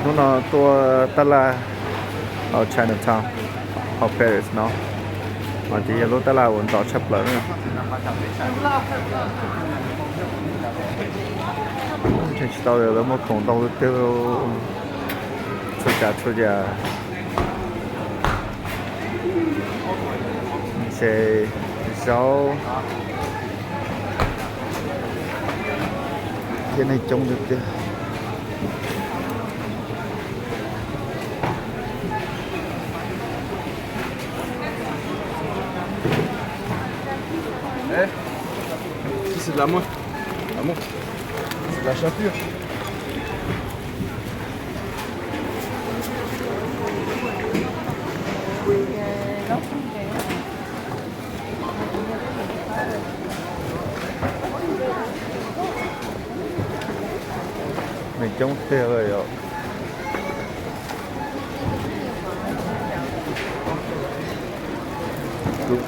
Hnub no tuaj tab laj hauv Chinatown, hauv Paris no, mas ces yog lub tab laj uas ntxov tshaj plaws na. Tsis tau, lawv muaj khoom ntau tiag tiag, txhua tsav txhua yam. Ntses, zaub, thiab neeg coob tiag tiag. Ici, c'est de la menthe. Ah bon ? C'est de la chapelure. Neeg coob tiag li os.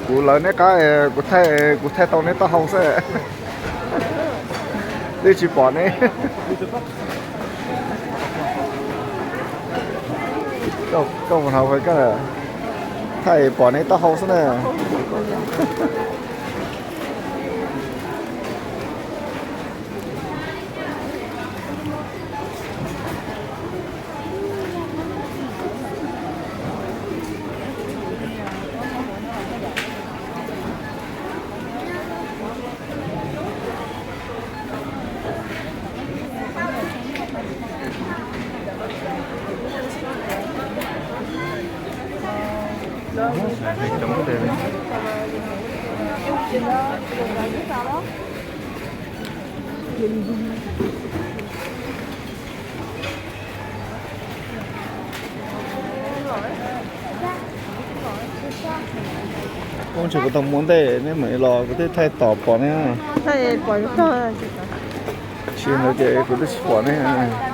Kuv lawv neb qab, kuv thaij, kuv thaij tau neb taub hau xwb. Twb tsis pom neb. Koj mus hauv, koj thaij pom neb taub hau xwb na. Ub, ntshe kuv tau muab ntej neb mam li los, kuv twb thaij tom pom neb. Tsis ntawd ces kuv twb tsis pom neb.